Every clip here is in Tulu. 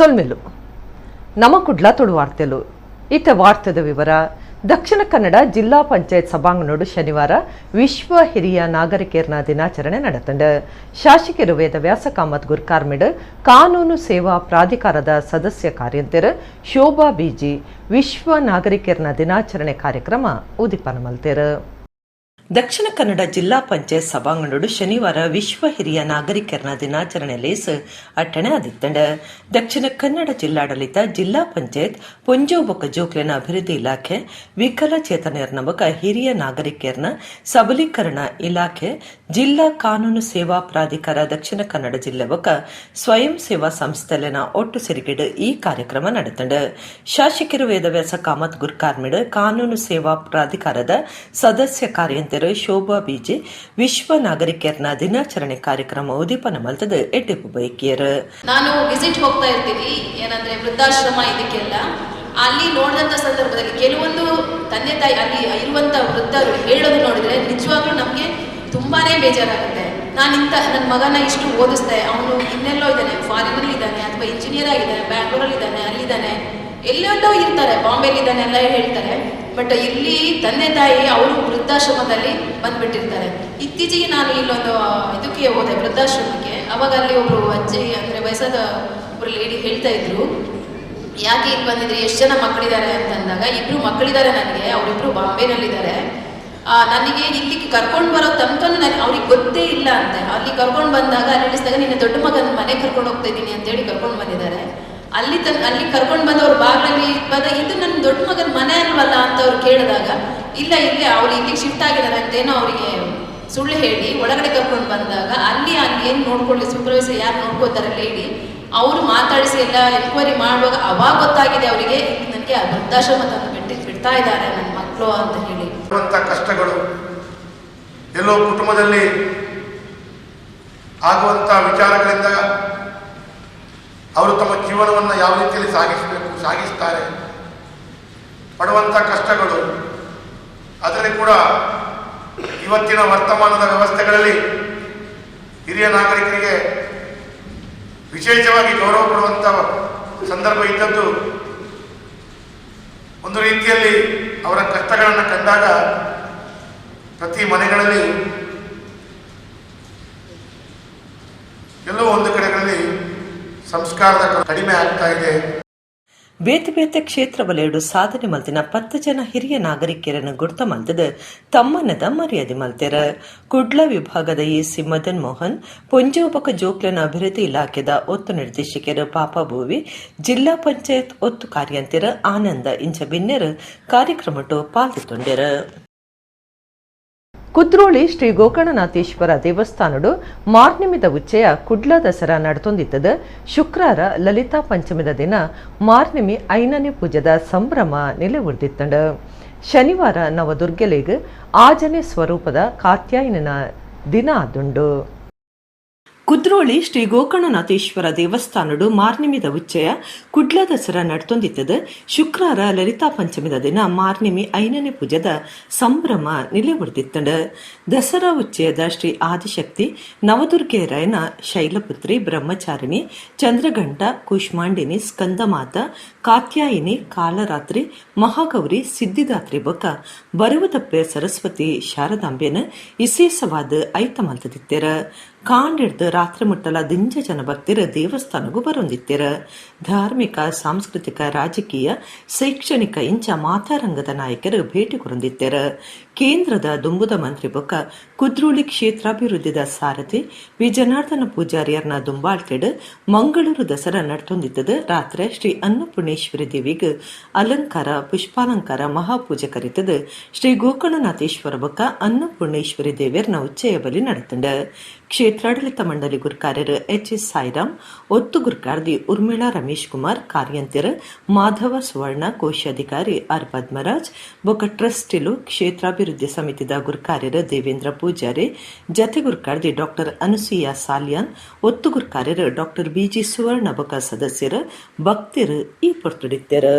ಸೊಲ್ಮೆಲು ನಮ ಕುಡ್ಲ ತುಳು ವಾರ್ತೆಲು. ಇತ್ತ ವಾರ್ತೆದ ವಿವರ. ದಕ್ಷಿಣ ಕನ್ನಡ ಜಿಲ್ಲಾ ಪಂಚಾಯತ್ ಸಭಾಂಗಣೋಡು ಶನಿವಾರ ವಿಶ್ವ ಹಿರಿಯ ನಾಗರಿಕರ್ನ ದಿನಾಚರಣೆ ನಡೆತಂಡು. ಶಾಸಕರು ವೇದವ್ಯಾಸ ಕಾಮತ್ ಗುರ್ಕಾರ್ಮಿಡ್ ಕಾನೂನು ಸೇವಾ ಪ್ರಾಧಿಕಾರದ ಸದಸ್ಯ ಕಾರ್ಯಂತೆರು ಶೋಭಾ ಬಿಜಿ ವಿಶ್ವ ನಾಗರಿಕರ್ನ ದಿನಾಚರಣೆ ಕಾರ್ಯಕ್ರಮ ಉದಿಪನ ಮಲ್ತೆರು. ದಕ್ಷಿಣ ಕನ್ನಡ ಜಿಲ್ಲಾ ಪಂಚಾಯತ್ ಸಭಾಂಗಣೋಡು ಶನಿವಾರ ವಿಶ್ವ ಹಿರಿಯ ನಾಗರಿಕರನ ದಿನಾಚರಣೆ ಲೇಸ್ ಅಟ್ಟಣೆ ಆದಿತ್ತಂಡ. ದಕ್ಷಿಣ ಕನ್ನಡ ಜಿಲ್ಲಾಡಳಿತ, ಜಿಲ್ಲಾ ಪಂಚಾಯತ್, ಪೊಂಜೋವು ಬೊಕ್ಕ ಜೋಕ್ಲೆನ ಅಭಿವೃದ್ಧಿ ಇಲಾಖೆ, ವಿಕಲಚೇತನೆರ್ನ ಬೊಕ್ಕ ಹಿರಿಯ ನಾಗರಿಕರ್ನ ಸಬಲೀಕರಣ ಇಲಾಖೆ, ಜಿಲ್ಲಾ ಕಾನೂನು ಸೇವಾ ಪ್ರಾಧಿಕಾರ ದಕ್ಷಿಣ ಕನ್ನಡ ಜಿಲ್ಲೆ ಬೊಕ್ಕ ಸ್ವಯಂ ಸೇವಾ ಸಂಸ್ಥೆಲೆನ ಒಟ್ಟು ಸೇರಿಗೆಡ್ ಈ ಕಾರ್ಯಕ್ರಮ ನಡೆತಂಡ. ಶಾಸಕರು ವೇದವ್ಯಾಸ ಕಾಮತ್ ಗುರ್ಕಾರ್ಮಿಡ್ ಕಾನೂನು ಸೇವಾ ಪ್ರಾಧಿಕಾರದ ಸದಸ್ಯ ಕಾರ್ಯಂತೆರು ಶೋಭಾ ಬಿಜೆ ವಿಶ್ವ ನಾಗರಿಕರ್ನ ದಿನಾಚರಣೆ ಕಾರ್ಯಕ್ರಮ ಉದ್ದೀಪನ ಮಲ್ತದ ಎಡ್ಡೆಪ್ಪು ಬಯಕಿಯರು. ನಾನು ವಿಸಿಟ್ ಹೋಗ್ತಾ ಇರ್ತೀನಿ, ಏನಂದ್ರೆ ವೃದ್ಧಾಶ್ರಮ ಇದಕ್ಕೆಲ್ಲ. ಅಲ್ಲಿ ನೋಡಿದಂಥ ಸಂದರ್ಭದಲ್ಲಿ ಕೆಲವೊಂದು ತಂದೆ ತಾಯಿ, ಅಲ್ಲಿ ಇರುವಂತ ವೃದ್ಧರು ಹೇಳೋದು ನೋಡಿದ್ರೆ ನಿಜವಾಗ್ಲೂ ನಮಗೆ ತುಂಬಾನೇ ಬೇಜಾರಾಗುತ್ತೆ. ನಾನು ಇಂಥ ನನ್ನ ಮಗನ ಇಷ್ಟು ಓದಿಸ್ದೆ, ಅವನು ಇನ್ನೆಲ್ಲೋ ಇದ್ದಾನೆ, ಫಾರಿನಲ್ಲಿ ಇದ್ದಾನೆ, ಅಥವಾ ಇಂಜಿನಿಯರ್ ಆಗಿದ್ದಾನೆ, ಬ್ಯಾಂಗ್ಳೂರಲ್ಲಿ ಇದ್ದಾನೆ, ಅಲ್ಲಿದ್ದಾನೆ, ಎಲ್ಲೆಲ್ಲೋ ಇರ್ತಾರೆ, ಬಾಂಬೆಲಿ ಇದ್ದಾನೆ ಎಲ್ಲ ಹೇಳ್ತಾರೆ. ಬಟ್ ಇಲ್ಲಿ ತಂದೆ ತಾಯಿ ಅವರು ವೃದ್ಧಾಶ್ರಮದಲ್ಲಿ ಬಂದ್ಬಿಟ್ಟಿರ್ತಾರೆ. ಇತ್ತೀಚೆಗೆ ನಾನು ಇಲ್ಲೊಂದು ಇದಕ್ಕೆ ಹೋದೆ, ವೃದ್ಧಾಶ್ರಮಕ್ಕೆ. ಅವಾಗ ಅಲ್ಲಿ ಒಬ್ರು ಅಜ್ಜಿ, ಅಂದ್ರೆ ವಯಸ್ಸಾದ ಒಬ್ರು ಲೇಡಿ ಹೇಳ್ತಾ ಇದ್ರು, ಯಾಕೆ ಇಲ್ಲಿ ಬಂದಿದ್ರಿ, ಎಷ್ಟು ಜನ ಮಕ್ಕಳಿದ್ದಾರೆ ಅಂತಂದಾಗ, ಇಬ್ರು ಮಕ್ಕಳಿದ್ದಾರೆ ನನಗೆ, ಅವರಿಬ್ರು ಬಾಂಬೆನಲ್ಲಿದ್ದಾರೆ, ನನಗೆ ಇಲ್ಲಿಗೆ ಕರ್ಕೊಂಡು ಬರೋ ತನಕ ನನಗೆ ಅವ್ರಿಗೆ ಗೊತ್ತೇ ಇಲ್ಲ ಅಂತೆ. ಅಲ್ಲಿ ಕರ್ಕೊಂಡು ಬಂದಾಗ, ಅಲ್ಲಿ ಇಳಿಸಿದಾಗ, ನಿನ್ನ ದೊಡ್ಡ ಮಗನ ಮನೆ ಕರ್ಕೊಂಡು ಹೋಗ್ತಾ ಇದ್ದೀನಿ ಅಂತೇಳಿ ಕರ್ಕೊಂಡು ಬಂದಿದ್ದಾರೆ. ಅಲ್ಲಿ ಕರ್ಕೊಂಡು ಬಂದು ಅವ್ರ ಬಾಗಿಲಲ್ಲಿ ಬಂದ, ಇದು ನನ್ನ ದೊಡ್ಡ ಮಗನ ಮನೆ ಅಲ್ವಲ್ಲ ಅಂತ ಅವ್ರು ಕೇಳಿದಾಗ, ಇಲ್ಲ ಇಲ್ಲಿ ಅವ್ರು ಇಲ್ಲಿಗೆ ಶಿಫ್ಟ್ ಆಗಿದ್ದಾರೆ ಅಂತೇನೋ ಅವರಿಗೆ ಸುಳ್ಳು ಹೇಳಿ ಒಳಗಡೆ ಕರ್ಕೊಂಡು ಬಂದಾಗ, ಅಲ್ಲಿ ಅಲ್ಲಿ ಏನು ನೋಡ್ಕೊಳ್ಳಿ, ಸೂಪರ್ವೈಸರ್ ಯಾರು ನೋಡ್ಕೋತಾರೆ ಲೇಡಿ, ಅವರು ಮಾತಾಡಿಸಿ ಎಲ್ಲ ಎನ್ಕ್ವೈರಿ ಮಾಡುವಾಗ ಅವಾಗ ಗೊತ್ತಾಗಿದೆ ಅವರಿಗೆ, ನನಗೆ ಆ ವೃದ್ಧಾಶ್ರಮ ತಂದು ಬಿಡ್ತಾ ಇದ್ದಾರೆ ನನ್ನ ಮಕ್ಕಳು ಅಂತ ಹೇಳಿ. ಪಡುವಂಥ ಕಷ್ಟಗಳು, ಎಲ್ಲೋ ಕುಟುಂಬದಲ್ಲಿ ಆಗುವಂಥ ವಿಚಾರಗಳಿಂದ ಅವರು ತಮ್ಮ ಜೀವನವನ್ನು ಯಾವ ರೀತಿಯಲ್ಲಿ ಸಾಗಿಸಬೇಕು, ಸಾಗಿಸ್ತಾರೆ, ಪಡುವಂಥ ಕಷ್ಟಗಳು, ಅದರಲ್ಲಿ ಕೂಡ ಇವತ್ತಿನ ವರ್ತಮಾನದ ವ್ಯವಸ್ಥೆಗಳಲ್ಲಿ ಹಿರಿಯ ನಾಗರಿಕರಿಗೆ ವಿಶೇಷವಾಗಿ ಗೌರವ ಕೊಡುವಂಥ ಸಂದರ್ಭ ಇದ್ದದ್ದು. ಒಂದು ರೀತಿಯಲ್ಲಿ ಅವರ ಕಷ್ಟಗಳನ್ನು ಕಂಡಾಗ ಪ್ರತಿ ಮನೆಗಳಲ್ಲಿ ಎಲ್ಲೋ ಒಂದು ಕಡೆಗಳಲ್ಲಿ ಸಂಸ್ಕಾರದ ಕಡಿಮೆ ಆಗ್ತಾ ಇದೆ. ಬೇತೆ ಬೇತೆ ಕ್ಷೇತ್ರ ವಲಯಡು ಸಾಧನೆ ಮಲ್ತಿನ 10 ಜನ ಹಿರಿಯ ನಾಗರಿಕರನ್ನು ಗುರ್ತ ಮಲ್ತದ ತಮ್ಮನದ ಮರ್ಯಾದೆ ಮಲ್ತೆರ. ಕುಡ್ಲ ವಿಭಾಗದ ಎಸಿ ಮದನ್ ಮೋಹನ್, ಪೊಂಜೋವು ಬೊಕ ಜೋಕ್ಲೆನ ಅಭಿವೃದ್ಧಿ ಇಲಾಖೆದ ಒತ್ತು ನಿರ್ದೇಶಕರು ಪಾಪಭೂವಿ, ಜಿಲ್ಲಾ ಪಂಚಾಯತ್ ಒತ್ತು ಕಾರ್ಯಂತೆರ್ ಆನಂದ ಇಂಚ ಬಿನ್ನೆರ್ ಕಾರ್ಯಕ್ರಮಟು ಪಾಲ್ಗೊಂಡೆರ್. ಕುದ್ರೋಳಿ ಶ್ರೀ ಗೋಕರ್ಣನಾಥೇಶ್ವರ ದೇವಸ್ಥಾನಡು ಮಾರ್ನಿಮಿದ ಉಚ್ಚಯ ಕುಡ್ಲ ದಸರಾ ನಡತೊಂದಿತ್ತದ. ಶುಕ್ರಾರ ಲಲಿತಾ ಪಂಚಮಿದ ದಿನ ಮಾರ್ನಿಮಿ ಐನನೇ ಪೂಜದ ಸಂಭ್ರಮ ನಿಲೆ ಉಳಿದಿತ್ತಂಡ. ಶನಿವಾರ ನವದುರ್ಗೆಲೆಗ್ ಆಜನೆ ಸ್ವರೂಪದ ಕಾತ್ಯಾಯನ ದಿನ ಆದುಂಡು. ಕುದ್ರೋಳಿ ಶ್ರೀ ಗೋಕರ್ಣನಾಥೇಶ್ವರ ದೇವಸ್ಥಾನಡು ಮಾರ್ನಿಮಿದ ಉಚ್ಚಯ ಕುಡ್ಲ ದಸರಾ ನಡ್ತೊಂದಿತ್ತದ. ಶುಕ್ರಾರ ಲಲಿತಾ ಪಂಚಮಿದ ದಿನ ಮಾರ್ನಿಮಿ ಐನನೇ ಪೂಜದ ಸಂಭ್ರಮ ನಿಲೆ ಉಳಿದಿತ್ತಂಡ. ದಸರಾ ಉಚ್ಚಯದ ಶ್ರೀ ಆದಿಶಕ್ತಿ ನವದುರ್ಗೆಯರಾಯನ ಶೈಲಪುತ್ರಿ, ಬ್ರಹ್ಮಚಾರಿಣಿ, ಚಂದ್ರಘಂಟ, ಕೂಷ್ಮಾಂಡಿನಿ, ಸ್ಕಂದಮಾತ, ಕಾತ್ಯಾಯಿನಿ, ಕಾಲರಾತ್ರಿ, ಮಹಾಗೌರಿ, ಸಿದ್ಧಿದಾತ್ರಿ ಬೊಕ್ಕ ಬರುವದಪ್ಪೆ ಸರಸ್ವತಿ ಶಾರದಾಂಬೆನ ವಿಶೇಷವಾದ ಐತ ಮಲ್ತದಿತ್ತೆರ. ಕಾಂಡಿಡ್ದು ರಾತ್ರಿ ಮುಟ್ಟಲ ದಿಂಜ ಜನ ಭಕ್ತಿರ ದೇವಸ್ಥಾನಗೂ ಬರೊಂದಿತ್ತೆರ. ಧಾರ್ಮಿಕ, ಸಾಂಸ್ಕೃತಿಕ, ರಾಜಕೀಯ, ಶೈಕ್ಷಣಿಕ ಇಂಚ ಮಾತಾರಂಗದ ನಾಯಕರು ಭೇಟಿ ಕೊರೊಂದಿತ್ತೆರ. ಕೇಂದ್ರದ ದುಂಬುದ ಮಂತ್ರಿ ಬೊಕ್ಕ ಕುದ್ರೋಳಿ ಕ್ಷೇತ್ರಾಭಿವೃದ್ಧಿದ ಸಾರಥಿ ವಿ ಜನಾರ್ದನ ಪೂಜಾರಿಯರ್ನ ದುಂಬಾಳ್ಕೆಡ್ ಮಂಗಳೂರು ದಸರಾ ನಡ್ತೊಂದಿತ್ತದ. ರಾತ್ರಿ ಶ್ರೀ ಅನ್ನಪೂರ್ಣೇಶ್ವರಿ ದೇವಿಗೆ ಅಲಂಕಾರ, ಪುಷ್ಪಾಲಂಕಾರ, ಮಹಾಪೂಜೆ ಕರಿತದ ಶ್ರೀ ಗೋಕರ್ಣನಾಥೇಶ್ವರ ಬೊಕ್ಕ ಅನ್ನಪೂರ್ಣೇಶ್ವರಿ ದೇವಿಯರ್ನ ಉಚ್ಚಯ ಬಲಿ ನಡೆತಂಡ. ಕ್ಷೇತ್ರಾಡಳಿತ ಮಂಡಳಿ ಗುರ್ಕಾರ್ಯರು ಎಚ್ ಎಸ್ ಸಾಯಿರಾಮ್, ಒತ್ತು ಗುರ್ಕಾರ್ದಿ ಉರ್ಮಿಳಾ ರಮೇಶ್ ಕುಮಾರ್, ಕಾರ್ಯಂತೆರ್ ಮಾಧವ ಸುವರ್ಣ, ಕೋಶಾಧಿಕಾರಿ ಆರ್ ಪದ್ಮರಾಜ್ ಬೊಕ್ಕ ಟ್ರಸ್ಟಿಲು, ಕ್ಷೇತ್ರಾಭಿವೃದ್ಧಿ ಸಮಿತಿದ ಗುರ್ಕಾರ್ಯರು ದೇವೇಂದ್ರ ಪೂಜಾರಿ, ಜತೆ ಗುರ್ಕಾರ್ದಿ ಡಾಕ್ಟರ್ ಅನುಸೂಯ ಸಾಲಿಯಾನ್, ಒತ್ತು ಗುರ್ಕಾರ್ಯರು ಡಾಕ್ಟರ್ ಬಿಜಿ ಸುವರ್ಣ ಬೊಕ್ಕ ಸದಸ್ಯರು, ಭಕ್ತರು ಈ ಪೊರ್ತುಡಿತ್ತೆರ್.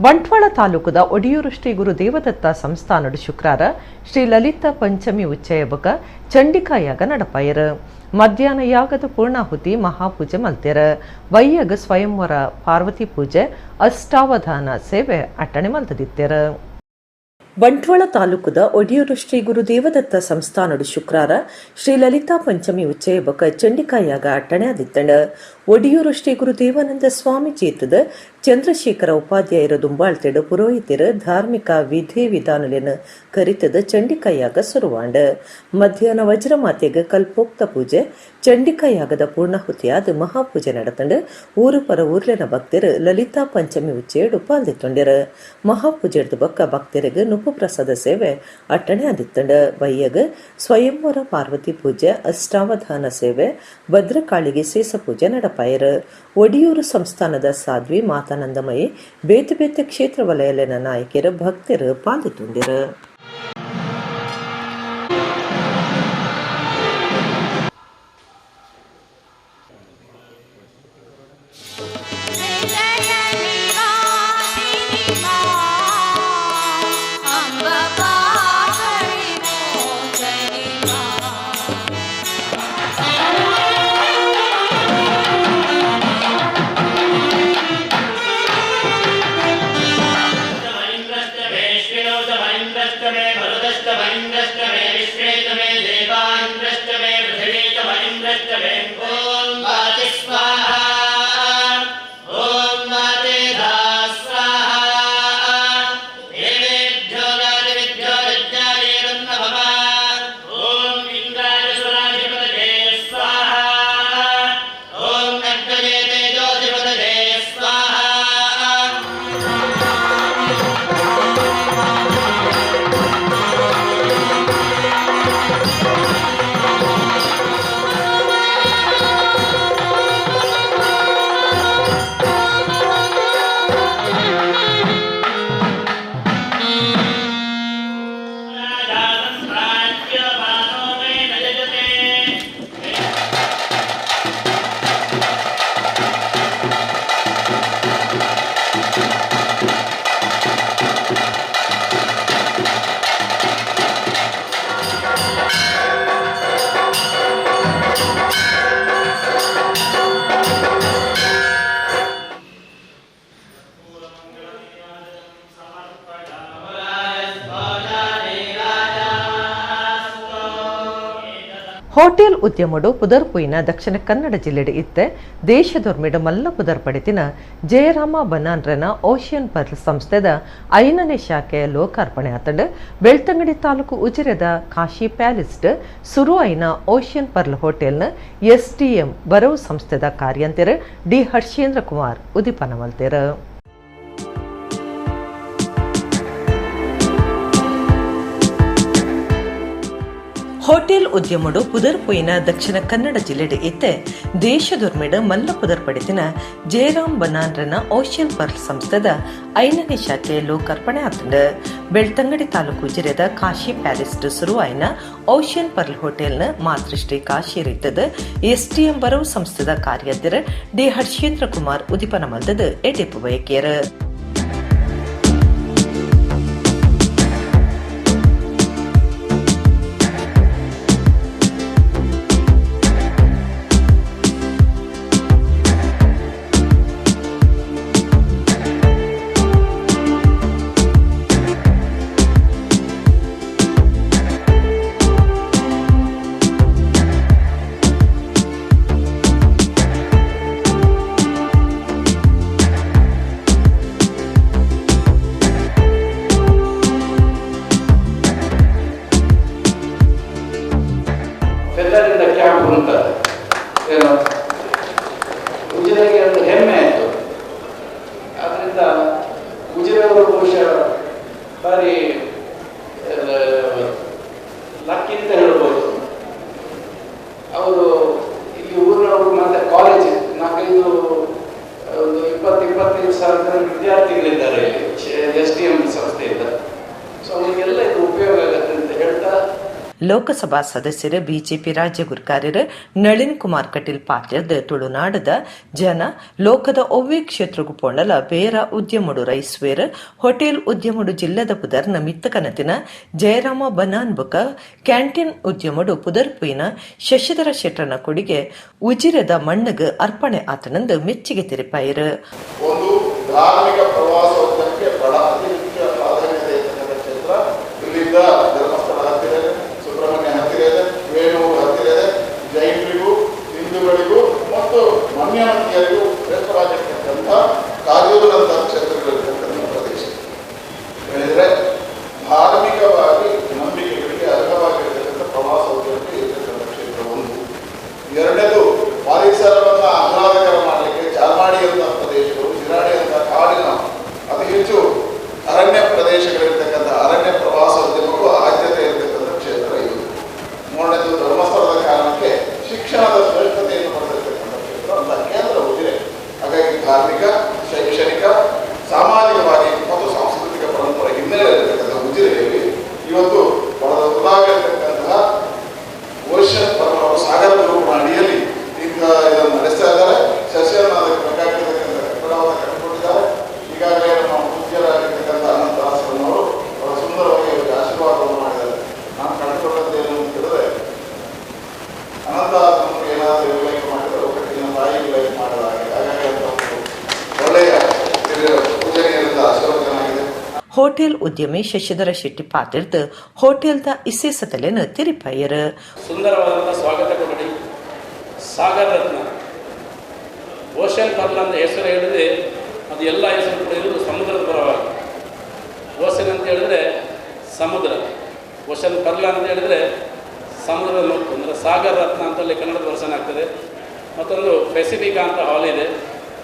Bantwal ತಾಲೂಕುದ ಒಡಿಯೂರು ಶ್ರೀ ಗುರು ದೇವದತ್ತ ಸಂಸ್ಥಾನಡು ಶುಕ್ರಾರ ಶ್ರೀ ಲಲಿತಾ ಪಂಚಮಿ ಉಚ್ಚಯ ಬೊಕ ಚಂಡಿಕಾ ಯಾಗ ನಡಪಾಯರು. ಮಧ್ಯಾಹ್ನ ಯಾಗದ ಪೂರ್ಣಾಹುತಿ ಮಹಾಪೂಜೆ ಮಲ್ತೆರ. ವೈಯಗ ಸ್ವಯಂವರ ಪಾರ್ವತಿ ಪೂಜೆ ಅಷ್ಟಾವಧಾನ ಸೇವೆ ಅಟ್ಟಣೆ ಮಲ್ತದಿತ್ತೆರ. ಬಂಟ್ವಾಳ ತಾಲೂಕುದ ಒಡಿಯೂರು ಶ್ರೀ ಗುರು ದೇವದತ್ತ ಸಂಸ್ಥಾನಡು ಶುಕ್ರಾರ ಶ್ರೀ ಲಲಿತಾ ಪಂಚಮಿ ಉಚ್ಚಯ ಬೊಕ ಚಂಡಿಕಾ ಯಾಗ ಅಟ್ಟಣೆ ಆದಿತ್ತಂಡ. ಒಡಿಯೂರು ಶ್ರೀ ಗುರು ದೇವಾನಂದ ಸ್ವಾಮಿ ಚೇತದ ಚಂದ್ರಶೇಖರ ಉಪಾಧ್ಯಾಯರ ದುಂಬಾಳ್ತೆಡು ಪುರೋಹಿತರ ಧಾರ್ಮಿಕ ವಿಧಿ ವಿಧಾನಲೆನ್ ಕರಿತದ ಚಂಡಿಕಾ ಯಾಗ ಸುರುವಾಂಡ. ಮಧ್ಯಾಹ್ನ ವಜ್ರಮಾತೆಗೆ ಕಲ್ಪೋಕ್ತ ಪೂಜೆ ಚಂಡಿಕಾ ಯಾಗದ ಪೂರ್ಣಾಹುತಿಯಾದ ಮಹಾಪೂಜೆ ನಡತಂಡು. ಊರು ಪರ ಊರ್ಲೆನ ಭಕ್ತರು ಲಲಿತಾ ಪಂಚಮಿ ಉಚ್ಚಯಡು ಪಾಲ್ದಿತ್ತೊಂಡೆರು. ಮಹಾಪೂಜೆಡ್ದು ಬೊಕ್ಕ ಭಕ್ತರಿಗೆ ನುಪ್ಪು ಪ್ರಸಾದ ಸೇವೆ ಅಟ್ಟಣೆ ಆದಿತ್ತಂಡ. ಬಯ್ಯಗ ಸ್ವಯಂವರ ಪಾರ್ವತಿ ಪೂಜೆ ಅಷ್ಟಾವಧಾನ ಸೇವೆ ಭದ್ರಕಾಳಿಗೆ ಸೇಸ ಪೂಜೆ ನಡಪಾಯರು. ಒಡಿಯೂರು ಸಂಸ್ಥಾನದ ಸಾಧ್ವಿ ಮಾತಾನಂದಮಯಿ ಬೇತೆ ಬೇತೆ ಕ್ಷೇತ್ರ ವಲಯಲಿನ ನಾಯಕಿಯರು ಭಕ್ತರು ಪಾಲ್ದಿತ್ತೊಂಡಿರು. ಹೋಟೆಲ್ ಉದ್ಯಮಡು ಪುದರ್ಪುಯಿನ ದಕ್ಷಿಣ ಕನ್ನಡ ಜಿಲ್ಲೆಡು ಇತ್ತೆ ದೇಶದೊರ್ಮೆಡು ಮಲ್ಲ ಪುದರ್ ಪಡೆತಿನ ಜಯರಾಮ ಬನಾನ್ರನ ಓಷಿಯನ್ ಪರ್ಲ್ ಸಂಸ್ಥೆದ 5ನೇ ಶಾಖೆ ಲೋಕಾರ್ಪಣೆ ಆತಂಡು. ಬೆಳ್ತಂಗಡಿ ತಾಲೂಕು ಉಜಿರೆದ ಕಾಶಿ ಪ್ಯಾಲೇಸ್ಡ್ ಸುರು ಐನ ಓಷಿಯನ್ ಪರ್ಲ್ ಹೋಟೆಲ್ನ ಎಸ್ಡಿಎಂ ಬರವು ಸಂಸ್ಥೆದ ಕಾರ್ಯಂತೆರು ಡಿ ಹರ್ಷೇಂದ್ರ ಕುಮಾರ್ ಉದಿಪನ ಮಲ್ತೆರು. ಹೋಟೆಲ್ ಉದ್ಯಮಡು ಪುದರ್ಪುಯಿನ ದಕ್ಷಿಣ ಕನ್ನಡ ಜಿಲ್ಲೆಡು ಇತ್ತೆ ದೇಶದೊರ್ಮೆಡು ಮಲ್ಲ ಪುದರ್ ಪಡೆತಿನ ಜಯರಾಮ್ ಬನಾನ್ರನ ಓಷಿಯನ್ ಪರ್ಲ್ ಸಂಸ್ಥೆದ 5ನೇ ಶಾಖೆ ಲೋಕಾರ್ಪಣೆ ಆತಂಡು. ಬೆಳ್ತಂಗಡಿ ತಾಲೂಕು ಜಿಲ್ಲೆದ ಕಾಶಿ ಪ್ಯಾಲೇಸ್ ಸುರುವಾಯಿನ ಓಷಿಯನ್ ಪರ್ಲ್ ಹೋಟೆಲ್ನ ಮಾತೃಶ್ರೀ ಕಾಶಿ ರೀತದ ಎಸ್ಡಿಎಂ ಬರವು ಸಂಸ್ಥೆದ ಕಾರ್ಯಾಧ್ಯರ ಡಿ ಹರ್ಷೇಂದ್ರ ಕುಮಾರ್ ಉದಿಪನ ಮಲ್ದದ ಎಡೆಪು ಬಯಕಿಯರು. ಫೆದರಿಂದ ಕ್ಯಾಂಪ್ ಅಂತ ಏನೋ ಉಜಿರೆಗೆ ಒಂದು ಹೆಮ್ಮೆ ಆಯಿತು. ಆದ್ದರಿಂದ ಉಜಿರೆಯವರು ಬಹುಶಃ ಭಾರಿ ಲಕ್ಕಿ ಅಂತ ಹೇಳ್ಬೋದು. ಅವರು ಇಲ್ಲಿ ಊರಿನವರು ಮತ್ತು ಕಾಲೇಜ್ 4-5 ಒಂದು 20-25 ಸಾವಿರ ಜನ ವಿದ್ಯಾರ್ಥಿಗಳಿದ್ದಾರೆ ಇಲ್ಲಿ S D M ಸಂಸ್ಥೆಯಿಂದ. ಸೊ ಅವರಿಗೆಲ್ಲ ಇದು ಉಪಯೋಗ ಆಗುತ್ತೆ ಅಂತ ಹೇಳ್ತಾ. Lok Sabha ಸದಸ್ಯರು ಬಿಜೆಪಿ ರಾಜ್ಯ ಗುರ್ಕಾರ್ಯರು ನಳಿನ್ ಕುಮಾರ್ ಕಟೀಲ್ ಪಾತ್ರದ ತುಳುನಾಡದ ಜನ ಲೋಕದ ಒವ್ವೆ ಕ್ಷೇತ್ರಗೂ ಪೋಂಡಲ ಬೇರ ಉದ್ಯಮಡು ರೈಸ್ವೇರ್ ಹೋಟೆಲ್ ಉದ್ಯಮಡು ಜಿಲ್ಲೆದ ಪುದರ್ನ ಮಿತ್ತಕನತಿನ ಜಯರಾಮ ಬನಾನ್ ಬುಕ ಕ್ಯಾಂಟೀನ್ ಉದ್ಯಮಡು ಪುದರ್ಪುಯಿನ ಶಶಿಧರ ಶೆಟ್ಟರ್ನ ಕೊಡುಗೆ ಉಜಿರೆದ ಮಣ್ಣಗ್ ಅರ್ಪಣೆ ಆತನಂದು ಮೆಚ್ಚುಗೆ ತೆರಿಪಾಯಿರು. ಒಂದು ಧಾರ್ಮಿಕ ಪ್ರವಾಸೋದ್ಯಮಕ್ಕೆ ಬಹಳ ಅತಿ ಮುಖ್ಯ ಪ್ರಾಧಾನ್ಯತೆ ಇರತಕ್ಕಂಥ ಕ್ಷೇತ್ರ. ಇಲ್ಲಿಂದ ಧರ್ಮಸ್ಥಳ ಹತ್ತಿರ ಇದೆ, ಸುಬ್ರಹ್ಮಣ್ಯ ಹತ್ತಿರ ಇದೆ, ವೇಣೂರು ಹತ್ತಿರ ಇದೆ. ಜೈನರಿಗೂ, ಹಿಂದೂಗಳಿಗೂ ಮತ್ತು ಮನ್ಯಮತಿಯರಿಗೂ ಶ್ರೇಷ್ಠವಾಗಿರ್ತಕ್ಕಂಥ ಕಾಜೂರಿನಂತಹ ಕ್ಷೇತ್ರಗಳಿರ್ತಕ್ಕಂಥ ಪ್ರದೇಶ ಹೇಳಿದರೆ, ಧಾರ್ಮಿಕವಾಗಿ ನಂಬಿಕೆಗಳಿಗೆ ಅರ್ಹವಾಗಿರ್ತಕ್ಕಂಥ ಪ್ರವಾಸೋದ್ಯಮಕ್ಕೆ ಇರ್ತಕ್ಕಂಥ ಕ್ಷೇತ್ರ ಒಂದು. ಎರಡನೇದು, ಪರಿಸರವನ್ನು ಆಹ್ಲಾದಕರ ಮಾಡಲಿಕ್ಕೆ ಚಾರ್ಮಾಡಿಯಂತಹ ಪ್ರದೇಶಗಳು, ಶಿರಾಡಿಯಂತಹ ಕಾಡಿನ ಅತಿ ಹೆಚ್ಚು ಅರಣ್ಯ ಪ್ರದೇಶಗಳಿರ್ತಕ್ಕಂಥ ಅರಣ್ಯ ಪ್ರವಾಸೋದ್ಯಮಕ್ಕೂ ಆದ್ಯತೆ ಇರತಕ್ಕಂಥ ಕ್ಷೇತ್ರ ಇದು. ಮೂರನೇದು, ಧರ್ಮಸ್ಥಳದ ಕಾರಣಕ್ಕೆ ಶಿಕ್ಷಣದ ಶ್ರೇಷ್ಠತೆಯನ್ನು ಪಡೆದಿರ್ತಕ್ಕಂಥ ಕ್ಷೇತ್ರ ಅಂತ ಕೇಂದ್ರ ಉಜಿರೆ. ಹಾಗಾಗಿ ಧಾರ್ಮಿಕ, ಶೈಕ್ಷಣಿಕ, ಸಾಮಾಜಿಕವಾಗಿ ಮತ್ತು ಸಾಂಸ್ಕೃತಿಕ ಪರಂಪರೆ ಹಿನ್ನೆಲೆ ಇರತಕ್ಕಂಥ ಉಜಿರೆಯಲ್ಲಿ ಇವತ್ತು ಬಹಳ ದೊಡ್ಡದಾಗಿರ್ತಕ್ಕಂತಹ ಓಷನ್ ಪರ್ಲ್ ಸಾಗರ ಗ್ರೂಪ್ನ ಅಡಿಯಲ್ಲಿ ಇಂಥ ಇದನ್ನು ನಡೆಸ್ತಾ ಇದ್ದಾರೆ. ಸಸ್ಯವನ್ನು ಅದಕ್ಕೆ ಬೇಕಾಗಿರ್ತಕ್ಕಂಥ ಕಟ್ಟಡವನ್ನು ಕಟ್ಟಿಕೊಟ್ಟಿದ್ದಾರೆ. ಈಗಾಗಲೇ ನಮ್ಮ ಪೂಜ್ಯರಾಗಿರ್ತಕ್ಕಂಥ ಅನಂತದಾಸರನ್ನವರು ಬಹಳ ಸುಂದರವಾಗಿ ಅವರಿಗೆ ಆಶೀರ್ವಾದವನ್ನು ಮಾಡಿದ್ದಾರೆ. ನಾನು ಕಂಡುಕೊಂಡದ್ದು ಏನು ಅಂತ ಹೇಳಿದ್ರೆ, ಅನಂತದಾಸನವರು ಏನಾದರೂ ಉಲ್ಲೇಖ ಮಾಡಿದರೆ ಒಕ್ಕಟ್ಟಿನ ತಾಯಿ ಉಲ್ಲೇಖ ಮಾಡಿದ ಹಾಗೆ. ಹಾಗಾಗಿ ಅಂತ ಒಂದು ಒಳ್ಳೆಯ ಹಿರಿಯ ಪೂಜನೀಯರಿಂದ ಆಶೀರ್ವಚನಾಗಿದೆ. ಹೋಟೆಲ್ ಉದ್ಯಮಿ ಶಶಿಧರ ಶೆಟ್ಟಿ ಪಾತಿರ್ದು ಹೋಟೆಲ್ದ ಇಸೇಸತಲೆನು ತೆರಿಪಾಯರು. ಸುಂದರವಾದಂಥ ಸ್ವಾಗತ ಕೊಠಡಿ, ಸಾಗರ್ ರತ್ನ, ಓಷನ್ ಪರ್ಲ್ ಅಂತ ಹೆಸರು ಹೇಳಿದ್ರೆ ಅದು ಎಲ್ಲ ಹೆಸರು ಕೂಡ ಇರುವುದು ಸಮುದ್ರದ ಪರವಾಗಿ. ಓಷನ್ ಅಂತ ಹೇಳಿದ್ರೆ ಸಮುದ್ರ, ಓಷನ್ ಪರ್ಲ್ ಅಂತ ಹೇಳಿದ್ರೆ ಸಮುದ್ರದ ಮುತ್ತು. ಅಂದರೆ ಸಾಗರ್ ರತ್ನ ಅಂತಲ್ಲಿ ಕನ್ನಡದ ವರ್ಷನ್ ಆಗ್ತದೆ. ಮತ್ತೊಂದು ಪೆಸಿಫಿಕಾ ಅಂತ ಹಾಲ್ ಇದೆ.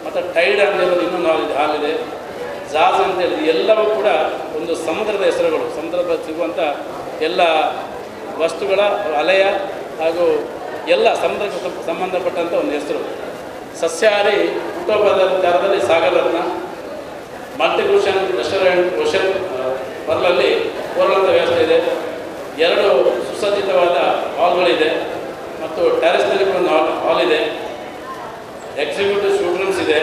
ಮತ್ತು ಟೈಡ್ ಅಂತ ಹೇಳೋದು ಇನ್ನೊಂದು ಹಾಲ್ ಇದೆ. ಜಾಜ್ ಅಂತ ಹೇಳಿದ್ರೆ ಎಲ್ಲವೂ ಕೂಡ ಒಂದು ಸಮುದ್ರದ ಹೆಸರುಗಳು. ಸಮುದ್ರದ ಸಿಗುವಂಥ ಎಲ್ಲ ವಸ್ತುಗಳ ಅಲೆಯ ಹಾಗೂ ಎಲ್ಲ ಸಮುದ್ರಕ್ಕೆ ಸಂಬಂಧಪಟ್ಟಂಥ ಒಂದು ಹೆಸರು. ಸಸ್ಯಾಹಾರಿ ಊಟೋಪಚಾರದಲ್ಲಿ ಸಾಗರ್ ರತ್ನ, ಮಲ್ಟಿಕ್ಯೂಷನ್ ರೆಸ್ಟೋರೆಂಟ್ ಓಷನ್ ಪರ್ಲಲ್ಲಿ ಕೋರಲಂಥ ವ್ಯವಸ್ಥೆ ಇದೆ. ಎರಡು ಸುಸಜ್ಜಿತವಾದ ಹಾಲ್ಗಳಿದೆ ಮತ್ತು ಟೆರೆಸ್ನಲ್ಲಿ ಕೂಡ ಒಂದು ಹಾಲ್ ಹಾಲ್ ಇದೆ. Executive suit rooms ಇದೆ,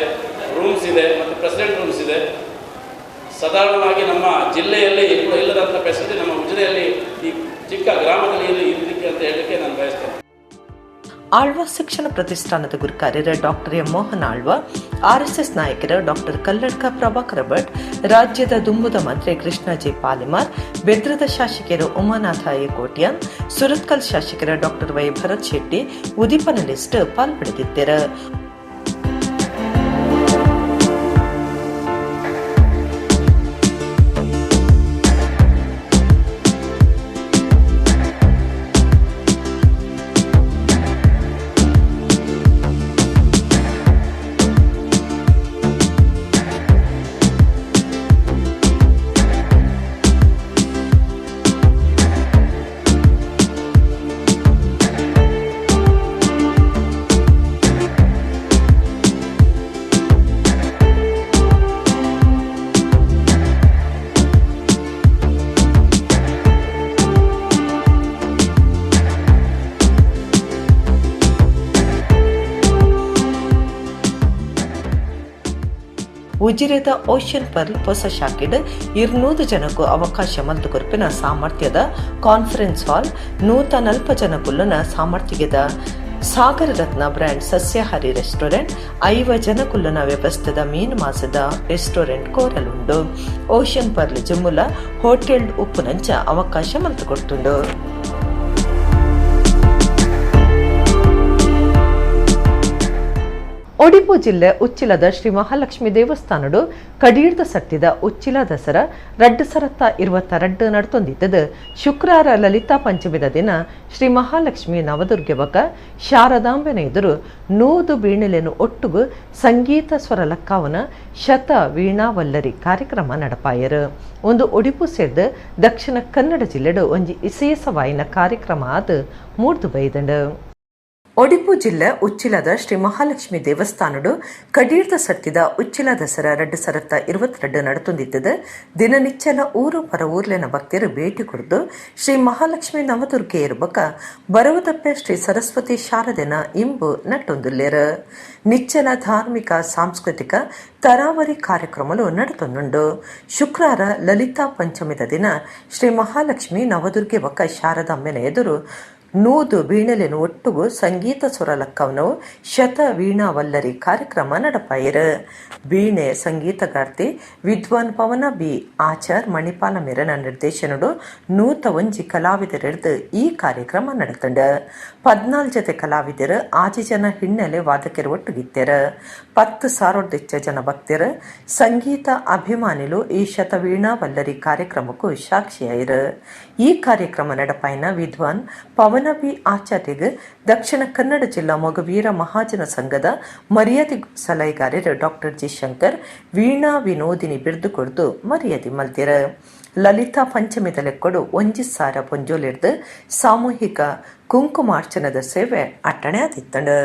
ರೂಮ್ಸ್ ಇದೆ ಮತ್ತು ಪ್ರೆಸಿಡೆಂಟ್ ರೂಮ್ಸ್ ಇದೆ. ಸಾಧಾರಣವಾಗಿ ನಮ್ಮ ಜಿಲ್ಲೆಯಲ್ಲಿ ಕೂಡ ಇಲ್ಲದಂಥ ಫೆಸಿಲಿಟಿ ನಮ್ಮ ಉಜಿರೆಯಲ್ಲಿ ಈ ಚಿಕ್ಕ ಗ್ರಾಮದಲ್ಲಿ ಇಲ್ಲಿ ಇರಲಿಕ್ಕೆ ಅಂತ ಹೇಳಲಿಕ್ಕೆ ನಾನು ಬಯಸ್ತೇನೆ. ಆಳ್ವ ಶಿಕ್ಷಣ ಪ್ರತಿಷ್ಠಾನದ ಗುರುಕಾರ್ಯರ doctor M Mohan Alva, RSS ನಾಯಕರ ಡಾಕ್ಟರ್ ಕಲ್ಲಡ್ಕ ಪ್ರಭಾಕರ ಭಟ್, ರಾಜ್ಯದ ದುಂಬುದ ಮಂತ್ರಿ ಕೃಷ್ಣ ಜೆ ಪಾಲಿಮಾರ್, ಬೆದ್ರದ ಶಾಸಕರು ಉಮಾನಾಥ ಎ ಕೋಟ್ಯಾನ್, ಸುರತ್ಕಲ್ ಶಾಸಕರ ಡಾಕ್ಟರ್ ವೈ ಭರತ್ ಶೆಟ್ಟಿ ಉದೀಪನ ಲಿಸ್ಟ್ ಪಾಲ್ಪಡೆದಿದ್ದರು. ಉಜಿರೆದ ಓಷನ್ ಪರ್ಲ್ ಹೊಸ ಶಾಖೆಡ್ 200 ಜನಕ್ಕೂ ಅವಕಾಶ ಮಲ್ತು ಕೊರ್ಪಿನ ಸಾಮರ್ಥ್ಯದ ಕಾನ್ಫರೆನ್ಸ್ ಹಾಲ್, 140 ಜನ ಕುಲ್ಲುನ ಸಾಮರ್ಥ್ಯದ ಸಾಗರ ರತ್ನ ಬ್ರ್ಯಾಂಡ್ ಸಸ್ಯಾಹಾರಿ ರೆಸ್ಟೋರೆಂಟ್, 50 ಜನ ಕುಲ್ಲುನ ವ್ಯವಸ್ಥೆದ ಮೀನು ಮಾಸದ ರೆಸ್ಟೋರೆಂಟ್ ಕೋರಲುಂಡು. ಓಷನ್ ಪರ್ಲ್ ಜಿಮ್ಮುಲ ಹೋಟೆಲ್ ಉಪ್ಪುನಂಚ ಅವಕಾಶ ಮಲ್ತು ಕೊಡ್ತುಂಡು. ಒಡಿಪು ಜಿಲ್ಲೆ ಉಚ್ಚಿಲದ ಶ್ರೀ ಮಹಾಲಕ್ಷ್ಮಿ ದೇವಸ್ಥಾನಡು ಕಡೀರ್ದ ಸಟ್ಟಿದ ಉಚ್ಚಿಲ ದಸರಾ 2022 ನಡ್ತೊಂದಿದ್ದದು. ಶುಕ್ರವಾರ ಲಲಿತಾ ಪಂಚಮಿದ ದಿನ ಶ್ರೀ ಮಹಾಲಕ್ಷ್ಮಿ ನವದುರ್ಗೆ ಬಕ ಶಾರದಾಂಬೆನ ಎದುರು 100 ವೀಣೆಲೆನು ಒಟ್ಟುಗು ಸಂಗೀತ ಸ್ವರ ಲಕ್ಕಾವನ ಶತ ವೀಣಾವಲ್ಲರಿ ಕಾರ್ಯಕ್ರಮ ನಡಪಾಯರು. ಒಂದು ಒಡಿಪು ಸೇರ್ದು ದಕ್ಷಿಣ ಕನ್ನಡ ಜಿಲ್ಲೆಡು ಒಂಜಿ ಇಸೇಸವಾಯಿನ ಕಾರ್ಯಕ್ರಮ ಆದ ಮೂರ್ದು ಬೈದಂಡು. ಒಡಿಪು ಜಿಲ್ಲೆ ಉಚ್ಚಿಲದ ಶ್ರೀ ಮಹಾಲಕ್ಷ್ಮಿ ದೇವಸ್ಥಾನಡು ಕಡೀರ್ದ ಸತ್ತಿದ ಉಚ್ಚಿಲ ದಸರಾ 2022 ನಡತೊಂದಿತ್ತದ. ದಿನನಿಚ್ಚಲ ಊರು ಪರ ಊರ್ಲೆನ ಭಕ್ತರು ಭೇಟಿ ಕೊಡ್ದು ಶ್ರೀ ಮಹಾಲಕ್ಷ್ಮಿ ನವದುರ್ಗೆಯರು ಬೊಕ ಬರವದಪ್ಪೆ ಶ್ರೀ ಸರಸ್ವತಿ ಶಾರದೆನ ಇಂಬು ನಟ್ಟೊಂದುಲ್ಲೇರು. ನಿಚ್ಚಲ ಧಾರ್ಮಿಕ ಸಾಂಸ್ಕೃತಿಕ ತರಾವರಿ ಕಾರ್ಯಕ್ರಮಲು ನಡತೊಂದುಂಡು. ಶುಕ್ರಾರ ಲಲಿತಾ ಪಂಚಮಿದ ದಿನ ಶ್ರೀ ಮಹಾಲಕ್ಷ್ಮಿ ನವದುರ್ಗೆ ಬೊಕ ಶಾರದಾಂಬೆನ ಎದುರು 100 ವೀಣೆಲೆನ್ ಒಟ್ಟುಗು ಸಂಗೀತ ಸ್ವರಲಕ್ಕವನವು ಶತ ವೀಣಾವಲ್ಲರಿ ಕಾರ್ಯಕ್ರಮ ನಡಪಾಯಿರು. ವೀಣೆ ಸಂಗೀತಗಾರ್ತಿ ವಿದ್ವಾನ್ ಪವನ ಬಿ ಆಚಾರ್ ಮಣಿಪಾಲ ಮೇರನ ನಿರ್ದೇಶನಡು 101 ಕಲಾವಿದರೆಡ್ದು ಈ ಕಾರ್ಯಕ್ರಮ ನಡತಂಡ. 14 ಜತೆ ಕಲಾವಿದರು, 6 ಜನ ಹಿನ್ನೆಲೆ ವಾದಕರು ಒಟ್ಟುಗಿತ್ತೆರು. 10,000ದೆಚ್ಚ ಜನ ಭಕ್ತರು, ಸಂಗೀತ ಅಭಿಮಾನಿಲು ಈ ಶತವೀಣಾವಲ್ಲರಿ ಕಾರ್ಯಕ್ರಮಕ್ಕೂ ಸಾಕ್ಷಿಯಾಯಿರು. ಈ ಕಾರ್ಯಕ್ರಮ ನಡಪಾಯಿನ ವಿದ್ವಾನ್ ಪವನ ಬಿ ಆಚಾರ್ಯಗ್ ದಕ್ಷಿಣ ಕನ್ನಡ ಜಿಲ್ಲಾ ಮೊಗವೀರ ಮಹಾಜನ ಸಂಘದ ಮರ್ಯಾದೆ ಸಲಹೆಗಾರರು ಡಾಕ್ಟರ್ ಜಿ ಶಂಕರ್ ವೀಣಾ ವಿನೋದಿನಿ ಬಿರ್ದು ಕೊಡ್ದು ಮರ್ಯಾದೆ ಮಲ್ತಿರ. ಲಲಿತಾ ಪಂಚಮಿದ ಲೆಕ್ಕೊಡು 1,000 ಪೊಂಜೋಲಿರ್ದು ಸಾಮೂಹಿಕ ಕುಂಕುಮಾರ್ಚನದ ಸೇವೆ ಅಟ್ಟಣೆ ಆದಿತ್ತಂಡು.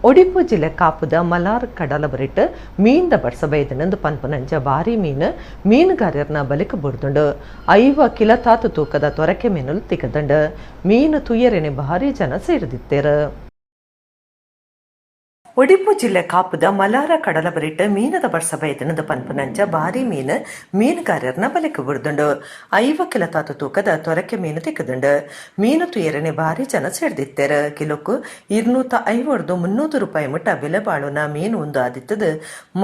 ಒಡಿಪು ಜಿಲ್ಲೆ ಕಾಪುದ ಮಲಾರ್ ಕಡಲಬರಿಟ್ ಮೀನ್ದ ಬರ್ಸ ಬೈದನಂದು ಪನ್ಪುನಂಚ ಭಾರಿ ಮೀನು ಮೀನುಗಾರರ್ನ ಬಲಿಕ ಬುಡ್ದುಂಡು. 50 ಕಿಲತಾತು ತೂಕದ ತೊರಕೆ ಮೀನುಲು ತಿಕ್ಕದಂಡು. ಮೀನು ತುಯ್ಯರೆನೆ ಭಾರಿ ಜನ ಸೇರಿದಿತ್ತೇರು. ಒಡಿಪು ಜಿಲ್ಲೆ ಕಾಪುದ ಮಲಾರ ಕಡಲ ಬರಿಟ್ ಮೀನದ ಬರ್ಸ ಬೈದಿನದ ಪನ್ಪುನಂಚ ಬಾರಿ ಮೀನು ಮೀನುಗಾರರ್ನ ಬಲೆಕ್ ಬುಡ್ದುಂಡು. 50 ಕಿಲೋ ತಾತು ತೂಕದ ತೊರಕೆ ಮೀನು ತಿಕ್ಕದುಂಡು. ಮೀನು ತುಯರನೆ ಬಾರಿ ಜನ ಸೇರ್ದಿತ್ತೆರ್. ಕಿಲೋಕು 250 300 ರೂಪಾಯಿ ಮುಟ್ಟ ಬೆಲೆ ಬಾಳುನ ಮೀನು ಒಂದು ಆದಿತ್ತದು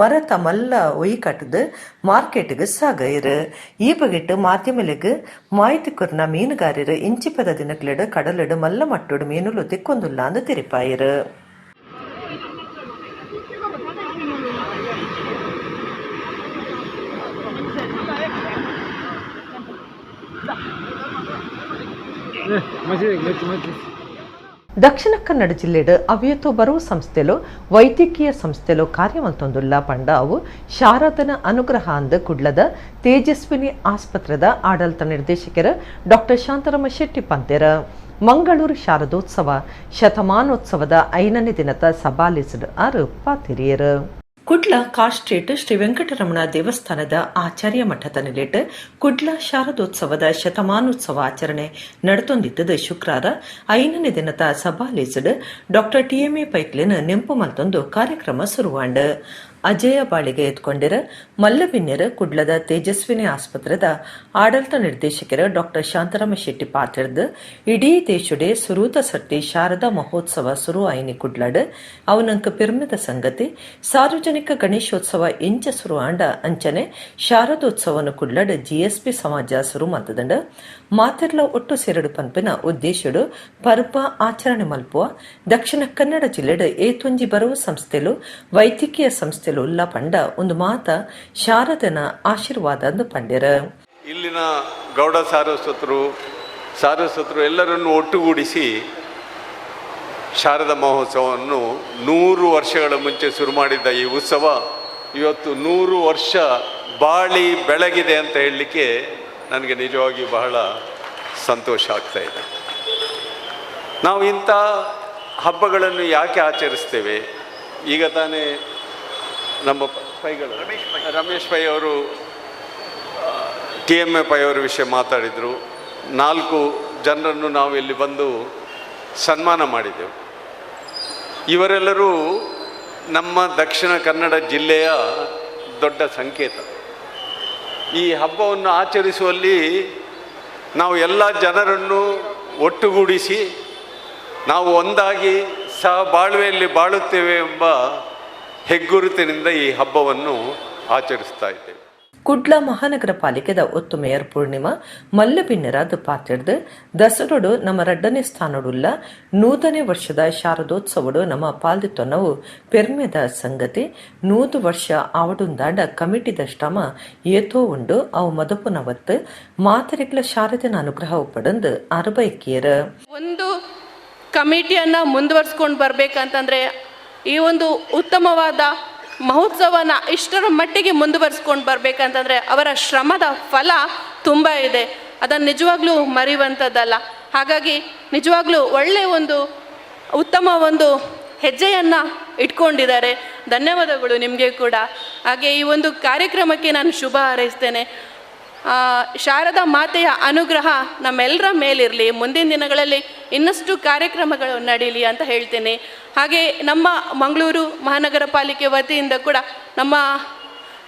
ಮರತ ಮಲ್ಲ ಒಯ್ ಕಟ್ಟದು ಮಾರ್ಕೆಟ್ಗೆ ಸಾಗೈರ್. ಈ ಬಗೆಟ್ ಮಾಧ್ಯಮಲೆಗ್ ಮಾಹಿತಿ ಕೊರ್ನ ಮೀನುಗಾರರು ಇಂಚಿಪದ ದಿನಕ್ಲೆಡ್ ಕಡಲಡು ಮಲ್ಲ ಮಟ್ಟುಡು ಮೀನುಲು ತಿಕ್ಕೊಂದುಲ್ಲ ಅಂದ್ ತೆರಿಪಾಯೆರ್. ದಕ್ಷಿಣ ಕನ್ನಡ ಜಿಲ್ಲೆಡ್ ಅವ್ಯತೋ ಬರುವ ಸಂಸ್ಥೆಲು ವೈದ್ಯಕೀಯ ಸಂಸ್ಥೆಲು ಕಾರ್ಯಮಲ್ತೊಂದುಲ್ಲ ಪಂಡ ಅವು ಶಾರದನ ಅನುಗ್ರಹ ಅಂದ್ ಕುಡ್ಲದ ತೇಜಸ್ವಿನಿ ಆಸ್ಪತ್ರೆದ ಆಡಳಿತ ನಿರ್ದೇಶಕರು ಡಾಕ್ಟರ್ ಶಾಂತರಾಮ ಶೆಟ್ಟಿ ಪಂತೆರ್. ಮಂಗಳೂರು ಶಾರದೋತ್ಸವ ಶತಮಾನೋತ್ಸವದ 5ನೇ ದಿನದ ಸಭಾಲಿಸ್ಡ್ ಆರು ಪಾತಿರಿಯರು. ಕುಡ್ಲ ಕಾರ್ ಸ್ಟ್ರೀಟ್ ಶ್ರೀ ವೆಂಕಟರಮಣ ದೇವಸ್ಥಾನದ ಆಚಾರ್ಯ ಮಠದ ನಿಲೆಟ್ ಕುಡ್ಲ ಶಾರದೋತ್ಸವದ ಶತಮಾನೋತ್ಸವ ಆಚರಣೆ ನಡೆತೊಂದಿತ್ತದ ಶುಕ್ರಾರ 5ನೇ ದಿನದ ಸಭಾಲೇಸಡ್ ಡಾಕ್ಟರ್ ಟಿಎಂಎ ಪೈಕ್ಲೆನ್ ನೆಂಪು ಮಲ್ತೊಂದು ಕಾರ್ಯಕ್ರಮ ಶುರುವಾಂಡ್. ಅಜಯ ಬಾಳಿಗೆ ಎತ್ಕೊಂಡಿರ ಮಲ್ಲಬಿನ್ಯರ ಕುಡ್ಲದ ತೇಜಸ್ವಿನಿ ಆಸ್ಪತ್ರೆದ ಆಡಳಿತ ನಿರ್ದೇಶಕರ ಡಾಕ್ಟರ್ ಶಾಂತರಾಮ ಶೆಟ್ಟಿ ಪಾತಿರ್ದ್ ಇಡೀ ದೇಶಡೆ ಸುರೂತ ಸರ್ತಿ ಶಾರದಾ ಮಹೋತ್ಸವ ಸುರು ಆಯಿನಿ ಕುಡ್ಲಡ್ ಅವನಂಕ ಪಿರ್ಮೆದ ಸಂಗತಿ. ಸಾರ್ವಜನಿಕ ಗಣೇಶೋತ್ಸವ ಇಂಚ ಸುರು ಆಂಡ ಅಂಚನೆ ಶಾರದೋತ್ಸವನು ಕುಡ್ಲಡ್ ಜಿಎಸ್ಪಿ ಸಮಾಜ ಸುರು ಮಲ್ತದಂಡ. ಮಾತೆರ್ಲ ಒಟ್ಟು ಸೇರಡು ಪನ್ಪಿನ ಉದ್ದೇಶಡು ಪರ್ಬ ಆಚರಣೆ ಮಲ್ಪುವ. ದಕ್ಷಿಣ ಕನ್ನಡ ಜಿಲ್ಲೆಡ್ ಏತೊಂಜಿ ಬರವು ಸಂಸ್ಥೆಲು ವೈದ್ಯಕೀಯ ಸಂಸ್ಥೆಲು ಉಲ್ಲ ಪಂಡ ಒಂದು ಮಾತ ಶಾರದನ ಆಶೀರ್ವಾದ ಅಂದು ಪಂಡ್ಯರ. ಇಲ್ಲಿನ ಗೌಡ ಸಾರಸ್ವತರು ಎಲ್ಲರನ್ನು ಒಟ್ಟುಗೂಡಿಸಿ ಶಾರದಾ ಮಹೋತ್ಸವವನ್ನು 100 ವರ್ಷಗಳ ಮುಂಚೆ ಶುರು ಮಾಡಿದ್ದ ಈ ಉತ್ಸವ ಇವತ್ತು 100 ವರ್ಷ ಬಾಳಿ ಬೆಳಗಿದೆ ಅಂತ ಹೇಳಲಿಕ್ಕೆ ನನಗೆ ನಿಜವಾಗಿಯೂ ಬಹಳ ಸಂತೋಷ ಆಗ್ತಾ ಇದೆ. ನಾವು ಇಂಥ ಹಬ್ಬಗಳನ್ನು ಯಾಕೆ ಆಚರಿಸ್ತೇವೆ? ಈಗ ತಾನೇ ನಮ್ಮ ಪೈಗಳು ರಮೇಶ್ ಪೈ ಅವರು ಟಿ.ಎಂ.ಎ. ಪೈ ಅವರ ವಿಷಯ ಮಾತಾಡಿದರು. 4 ಜನರನ್ನು ನಾವು ಇಲ್ಲಿ ಬಂದು ಸನ್ಮಾನ ಮಾಡಿದೆವು. ಇವರೆಲ್ಲರೂ ನಮ್ಮ ದಕ್ಷಿಣ ಕನ್ನಡ ಜಿಲ್ಲೆಯ ದೊಡ್ಡ ಸಂಕೇತ. ಈ ಹಬ್ಬವನ್ನು ಆಚರಿಸುವಲ್ಲಿ ನಾವು ಎಲ್ಲ ಜನರನ್ನು ಒಟ್ಟುಗೂಡಿಸಿ ನಾವು ಒಂದಾಗಿ ಸಹಬಾಳ್ವೆಯಲ್ಲಿ ಬಾಳುತ್ತೇವೆ ಎಂಬ ಹೆಗ್ಗುರುತಿನಿಂದ ಈ ಹಬ್ಬವನ್ನು ಆಚರಿಸ್ತಾ ಇದ್ದೇವೆ. ಕುಡ್ಲ ಮಹಾನಗರ ಪಾಲಿಕೆದ ಒತ್ತು ಮೇಯರ್ ಪೂರ್ಣಿಮಾ ಮಲ್ಲಬಿನ್ನರಾದ ಪಾತಿರ್ದು ದಸರೋಡು ನಮ್ಮ ರಡ್ಡನೇ ಸ್ಥಾನಡುಲ್ಲ 100ನೇ ವರ್ಷದ ಶಾರದೋತ್ಸವಡು ನಮ್ಮ ಪಾಲ್ದಿತ್ತೊನ್ನವು ಪೆರ್ಮೆದ ಸಂಗತಿ. 100 ವರ್ಷ ಆವಡುಂದಾಂಡ ಕಮಿಟಿದ ಶ್ರಮ ಏತೋ ಉಂಡು ಅವು ಮದಪುನವತ್ತು ಮಾತರಿಗ್ಲ ಶಾರದನ ಅನುಗ್ರಹ ಒಪ್ಪಡಂದು ಅರಬೈಕಿಯರ. ಒಂದು ಕಮಿಟಿಯನ್ನು ಮುಂದುವರ್ಸ್ಕೊಂಡು ಬರಬೇಕಂತಂದರೆ ಈ ಒಂದು ಉತ್ತಮವಾದ ಮಹೋತ್ಸವನ ಇಷ್ಟರ ಮಟ್ಟಿಗೆ ಮುಂದುವರ್ಸ್ಕೊಂಡು ಬರಬೇಕಂತಂದರೆ ಅವರ ಶ್ರಮದ ಫಲ ತುಂಬ ಇದೆ, ಅದನ್ನು ನಿಜವಾಗ್ಲೂ ಮರೆಯುವಂಥದ್ದಲ್ಲ. ಹಾಗಾಗಿ ನಿಜವಾಗ್ಲೂ ಒಳ್ಳೆಯ ಒಂದು ಉತ್ತಮ ಒಂದು ಹೆಜ್ಜೆಯನ್ನು ಇಟ್ಕೊಂಡಿದ್ದಾರೆ. ಧನ್ಯವಾದಗಳು ನಿಮಗೆ ಕೂಡ. ಹಾಗೆ ಈ ಒಂದು ಕಾರ್ಯಕ್ರಮಕ್ಕೆ ನಾನು ಶುಭ ಹಾರೈಸ್ತೇನೆ. ಶಾರದಾ ಮಾತೆಯ ಅನುಗ್ರಹ ನಮ್ಮೆಲ್ಲರ ಮೇಲಿರಲಿ, ಮುಂದಿನ ದಿನಗಳಲ್ಲಿ ಇನ್ನಷ್ಟು ಕಾರ್ಯಕ್ರಮಗಳು ನಡೀಲಿ ಅಂತ ಹೇಳ್ತೇನೆ. ಹಾಗೆ ನಮ್ಮ ಮಂಗಳೂರು ಮಹಾನಗರ ಪಾಲಿಕೆ ವತಿಯಿಂದ ಕೂಡ ನಮ್ಮ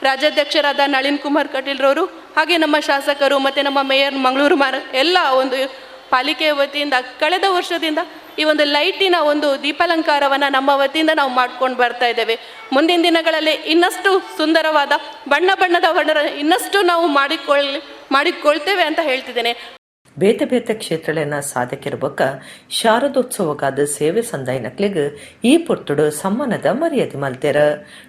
ರಾಜ್ಯಾಧ್ಯಕ್ಷರಾದ ನಳಿನ್ ಕುಮಾರ್ ಕಟೀಲ್ರವರು, ಹಾಗೆ ನಮ್ಮ ಶಾಸಕರು ಮತ್ತು ನಮ್ಮ ಮೇಯರ್ ಮಂಗಳೂರು ಎಲ್ಲ ಒಂದು ಪಾಲಿಕೆಯ ವತಿಯಿಂದ ಕಳೆದ ವರ್ಷದಿಂದ ಈ ಒಂದು ಲೈಟಿನ ಒಂದು ದೀಪಾಲಂಕಾರವನ್ನು ನಮ್ಮ ವತಿಯಿಂದ ನಾವು ಮಾಡ್ಕೊಂಡು ಬರ್ತಾ ಇದ್ದೇವೆ. ಮುಂದಿನ ದಿನಗಳಲ್ಲಿ ಇನ್ನಷ್ಟು ಸುಂದರವಾದ ಬಣ್ಣ ಬಣ್ಣದ ವರ್ಣರ ಇನ್ನಷ್ಟು ನಾವು ಮಾಡಿಕೊಳ್ತೇವೆ ಅಂತ ಹೇಳ್ತಿದ್ದೇನೆ. ಬೇತೆ ಬೇತೆ ಕ್ಷೇತ್ರಗಳನ್ನ ಸಾಧಕಿರಬೊಕ್ಕ ಶಾರದೋತ್ಸವಕ್ಕಾದ ಸೇವೆ ಸಂದಾಯನಕ್ಲಿಗ್ ಈ ಪೊರ್ತುಡು ಸಮ್ಮಾನದ ಮರ್ಯಾದೆ ಮಲ್ತೇರ.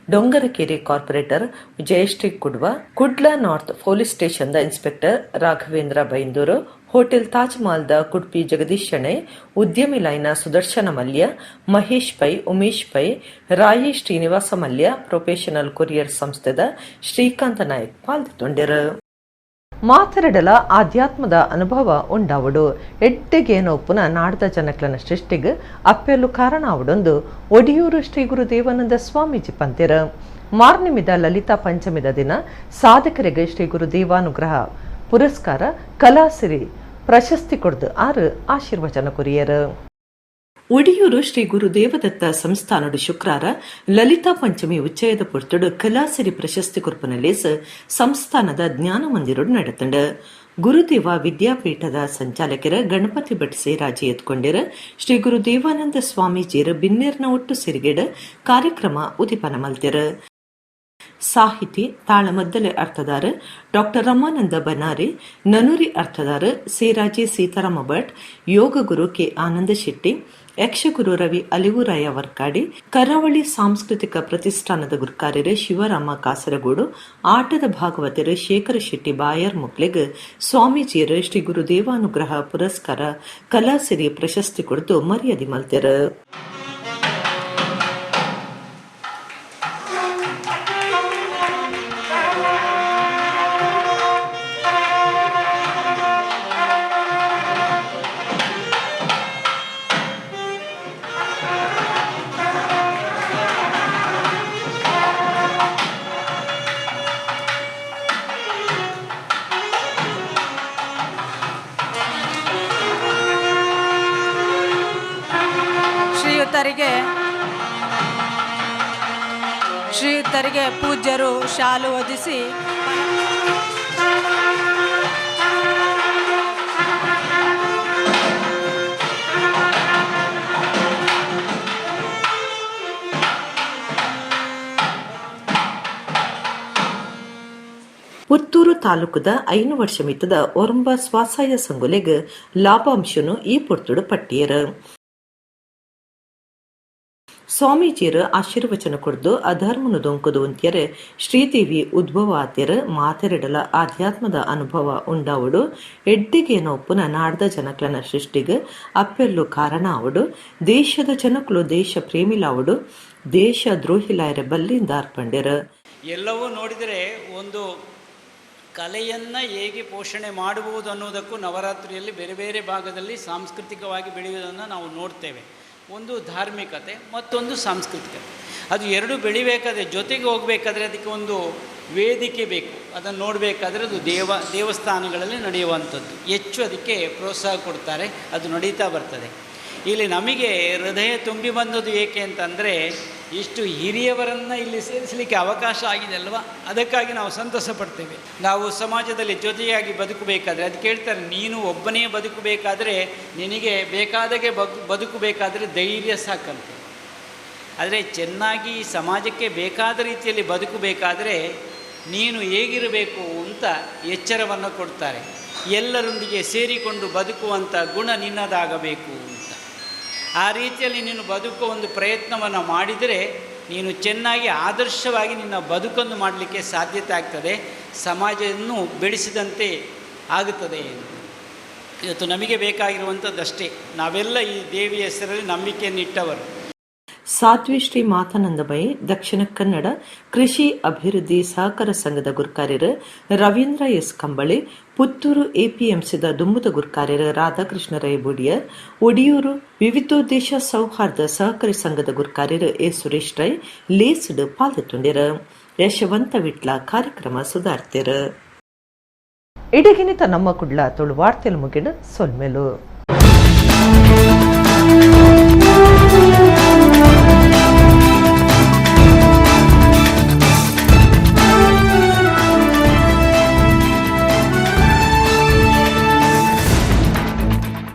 Dongarakeri corporator Jayashree Kudva, Kudla north police station the inspector Raghavendra Byndoor, hotel Taj ಮಹಲ್ದ ಕುಡ್ಪಿ Jagdish Shenoy, ಉದ್ಯಮಿ ಲೈನ ಸುದರ್ಶನ ಮಲ್ಯ, ಮಹೇಶ್ ಪೈ, ಉಮೇಶ್ ಪೈ, ರಾಯಿ ಶ್ರೀನಿವಾಸ ಮಲ್ಯ, ಪ್ರೊಫೆಷನಲ್ ಕೊರಿಯರ್ ಸಂಸ್ಥೆದ ಶ್ರೀಕಾಂತ ನಾಯಕ್ ಪಾಲ್ಗೊಂಡಿರು. ಮಾತೆರಡಲ ಆಧ್ಯಾತ್ಮದ ಅನುಭವ ಉಂಡಾವಡು ಎಡ್ಡೆಗೇನೊಪ್ಪುನ ನಾಡ್ದ ಜನಕ್ಲನ ಸೃಷ್ಟಿಗ್ ಅಪ್ಪೆಲ್ಲು ಕಾರಣ ಆವಡೊಂದು ಒಡಿಯೂರು ಶ್ರೀ ಗುರು ದೇವಾನಂದ ಸ್ವಾಮೀಜಿ ಪಂತೆರ. ಮಾರ್ನಿಮಿದ ಲಲಿತಾ ಪಂಚಮಿದ ದಿನ ಸಾಧಕರಿಗೆ ಶ್ರೀ ಗುರು ದೇವಾನುಗ್ರಹ ಪುರಸ್ಕಾರ ಕಲಾಸಿರಿ ಪ್ರಶಸ್ತಿ ಕೊಡ್ದು ಆರು ಆಶೀರ್ವಚನ ಕೊರಿಯರು. ಒಡಿಯೂರು ಶ್ರೀ ಗುರುದೇವದತ್ತ ಸಂಸ್ಥಾನಡು ಶುಕ್ರಾರ ಲಲಿತಾ ಪಂಚಮಿ ಉಚ್ಚಯದ ಪೊರ್ತುಡು ಕಲಾಸಿರಿ ಪ್ರಶಸ್ತಿ ಕೊರ್ಪುನಲೇಸ್ ಸಂಸ್ಥಾನದ ಜ್ಞಾನ ಮಂದಿರಡು ನಡೆತಂಡು. ಗುರುದೇವ ವಿದ್ಯಾಪೀಠದ ಸಂಚಾಲಕರ ಗಣಪತಿ ಭಟ್ ಸೇರಾಜಿ ಎತ್ಕೊಂಡಿರ ಶ್ರೀ ಗುರುದೇವಾನಂದ ಸ್ವಾಮೀಜಿಯರ ಬಿನ್ನೇರ್ನ ಒಟ್ಟು ಸಿರಿಗೆಡ್ ಕಾರ್ಯಕ್ರಮ ಉದಿಪನ ಮಲ್ತೆರ್. ಸಾಹಿತಿ ತಾಳಮದ್ದಲೆ ಅರ್ಥದಾರ ಡಾಕ್ಟರ್ ರಮಾನಂದ ಬನಾರಿ, ನನುರಿ ಅರ್ಥದಾರ ಸೇರಾಜಿ ಸೀತಾರಾಮ ಭಟ್, ಯೋಗಗುರು ಕೆ ಆನಂದ ಶೆಟ್ಟಿ, ಯಕ್ಷಗುರು ರವಿ ಅಲಿವುರಾಯ ವರ್ಕಾಡಿ, ಕರಾವಳಿ ಸಾಂಸ್ಕೃತಿಕ ಪ್ರತಿಷ್ಠಾನದ ಗುರುಕಾರ್ಯರು ಶಿವರಾಮ ಕಾಸರಗೋಡು, ಆಟದ ಭಾಗವತರು ಶೇಖರ ಶೆಟ್ಟಿ ಬಾಯರ್ ಮುಕ್ಲೆಗ್ ಸ್ವಾಮೀಜಿಯರು ಶ್ರೀ ಗುರುದೇವಾನುಗ್ರಹ ಪುರಸ್ಕಾರ ಕಲಾಸಿರಿ ಪ್ರಶಸ್ತಿ ಕೊಡ್ದು ಮರ್ಯಾದೆ ಮಲ್ತೆರ್. ಶ್ರೀಯುತರಿಗೆ ಪೂಜ್ಯರು ಶಾಲು ಹೊದಿಸಿ ಪುತ್ತೂರು ತಾಲೂಕುದ 5 ವರ್ಷ ಮಿತ್ತದ ಒರಂಬ ಸ್ವಾಸಾಯ ಸಂಗೊಲೆಗ್ ಲಾಭಾಂಶನು ಈ ಪೊರ್ತುಡು ಪಟ್ಟಿಯರು. ಸ್ವಾಮೀಜಿಯರು ಆಶೀರ್ವಚನ ಕೊಡ್ದು ಅಧರ್ಮನು ದೊಂಕುದು ಉಂತ್ಯರೆ ಶ್ರೀದೇವಿ ಉದ್ಭವ ಆತ್ಯರು ಮಾತೆರೆಡಲ ಆಧ್ಯಾತ್ಮದ ಅನುಭವ ಉಂಡಾವುಡು ಎಡ್ಡಿಗೇನ ಒಪ್ಪುನ ನಾಡ್ದ ಜನಕ್ಲನ ಸೃಷ್ಟಿಗೆ ಅಪ್ಪೆಲ್ಲು ಕಾರಣ ಆವುಡು ದೇಶದ ಜನಕ್ಲು ದೇಶ ಪ್ರೇಮಿಲಾವುಡು ದೇಶ ದ್ರೋಹಿಲಾಯರ ಬಲ್ಲಿಂದ ಅರ್ಪಂಡೆರು. ಎಲ್ಲವೂ ನೋಡಿದರೆ ಒಂದು ಕಲೆಯನ್ನು ಹೇಗೆ ಪೋಷಣೆ ಮಾಡಬಹುದು ಅನ್ನೋದಕ್ಕೂ ನವರಾತ್ರಿಯಲ್ಲಿ ಬೇರೆ ಬೇರೆ ಭಾಗದಲ್ಲಿ ಸಾಂಸ್ಕೃತಿಕವಾಗಿ ಬೆಳೆಯುವುದನ್ನು ನಾವು ನೋಡ್ತೇವೆ. ಒಂದು ಧಾರ್ಮಿಕತೆ, ಮತ್ತೊಂದು ಸಾಂಸ್ಕೃತಿಕತೆ. ಅದು ಎರಡು ಬೆಳಿಬೇಕಾದ್ರೆ, ಜೊತೆಗೆ ಹೋಗಬೇಕಾದ್ರೆ ಅದಕ್ಕೆ ಒಂದು ವೇದಿಕೆ ಬೇಕು. ಅದನ್ನು ನೋಡಬೇಕಾದ್ರೆ ಅದು ದೇವಸ್ಥಾನಗಳಲ್ಲಿ ನಡೆಯುವಂಥದ್ದು ಹೆಚ್ಚು ಅದಕ್ಕೆ ಪ್ರೋತ್ಸಾಹ ಕೊಡ್ತಾರೆ, ಅದು ನಡೀತಾ ಬರ್ತದೆ. ಇಲ್ಲಿ ನಮಗೆ ಹೃದಯ ತುಂಬಿ ಬಂದದ್ದು ಏಕೆ ಅಂತಂದರೆ, ಇಷ್ಟು ಹಿರಿಯವರನ್ನು ಇಲ್ಲಿ ಸೇರಿಸಲಿಕ್ಕೆ ಅವಕಾಶ ಆಗಿದೆ ಅಲ್ವಾ, ಅದಕ್ಕಾಗಿ ನಾವು ಸಂತೋಷ ಪಡ್ತೇವೆ. ನಾವು ಸಮಾಜದಲ್ಲಿ ಜೊತೆಯಾಗಿ ಬದುಕಬೇಕಾದ್ರೆ ಅದು ಕೇಳ್ತಾರೆ, ನೀನು ಒಬ್ಬನೇ ಬದುಕಬೇಕಾದ್ರೆ ನಿನಗೆ ಬೇಕಾದಾಗೆ ಬದುಕಬೇಕಾದ್ರೆ ಧೈರ್ಯ ಸಾಕಂತೆ. ಆದರೆ ಚೆನ್ನಾಗಿ ಸಮಾಜಕ್ಕೆ ಬೇಕಾದ ರೀತಿಯಲ್ಲಿ ಬದುಕಬೇಕಾದ್ರೆ ನೀನು ಹೇಗಿರಬೇಕು ಅಂತ ಎಚ್ಚರವನ್ನು ಕೊಡ್ತಾರೆ. ಎಲ್ಲರೊಂದಿಗೆ ಸೇರಿಕೊಂಡು ಬದುಕುವಂಥ ಗುಣ ನಿನ್ನದಾಗಬೇಕು ಅಂತ. ಆ ರೀತಿಯಲ್ಲಿ ನೀನು ಬದುಕುವ ಒಂದು ಪ್ರಯತ್ನವನ್ನು ಮಾಡಿದರೆ ನೀನು ಚೆನ್ನಾಗಿ ಆದರ್ಶವಾಗಿ ನಿನ್ನ ಬದುಕನ್ನು ಮಾಡಲಿಕ್ಕೆ ಸಾಧ್ಯತೆ ಆಗ್ತದೆ, ಸಮಾಜವನ್ನು ಬೆಳೆಸಿದಂತೆ ಆಗುತ್ತದೆ. ಇವತ್ತು ನಮಗೆ ಬೇಕಾಗಿರುವಂಥದ್ದಷ್ಟೇ. ನಾವೆಲ್ಲ ಈ ದೇವಿಯ ಹೆಸರಲ್ಲಿ ನಂಬಿಕೆಯನ್ನಿಟ್ಟವರು. ಸಾಧ್ವಿ ಶ್ರೀ ಮಾತಾನಂದಮಯಿ ದಕ್ಷಿಣ ಕನ್ನಡ ಕೃಷಿ ಅಭಿವೃದ್ಧಿ ಸಹಕಾರ ಸಂಘದ ಗುರುಕಾರ್ಯರು ರವೀಂದ್ರ ಎಸ್ ಕಂಬಳಿ, ಪುತ್ತೂರು ಎಪಿಎಂಸಿದ ದುಮ್ಮದ ಗುರುಕಾರ್ಯರು ರಾಧಾಕೃಷ್ಣ ರೈ ಬುಡಿಯರ್, ಒಡಿಯೂರು ವಿವಿಧೋದ್ದೇಶ ಸೌಹಾರ್ದ ಸಹಕಾರಿ ಸಂಘದ ಗುರುಕಾರ್ಯರು ಎ ಸುರೇಶ್ ರೈ ಲೇಸ್ಡ್ ಪಾಲ್ಗೊಂಡಿರು. ಯಶವಂತ ವಿಟ್ಲ ಕಾರ್ಯಕ್ರಮ ಸುಧಾರ್ತಿರು. ಇಡಗಿನಿತ ನಮ್ಮ ಕುಡ್ಲ ತುಳು ವಾರ್ತೆಲು ಮುಗಿಡು ಸೊಲ್ಮೆಲು.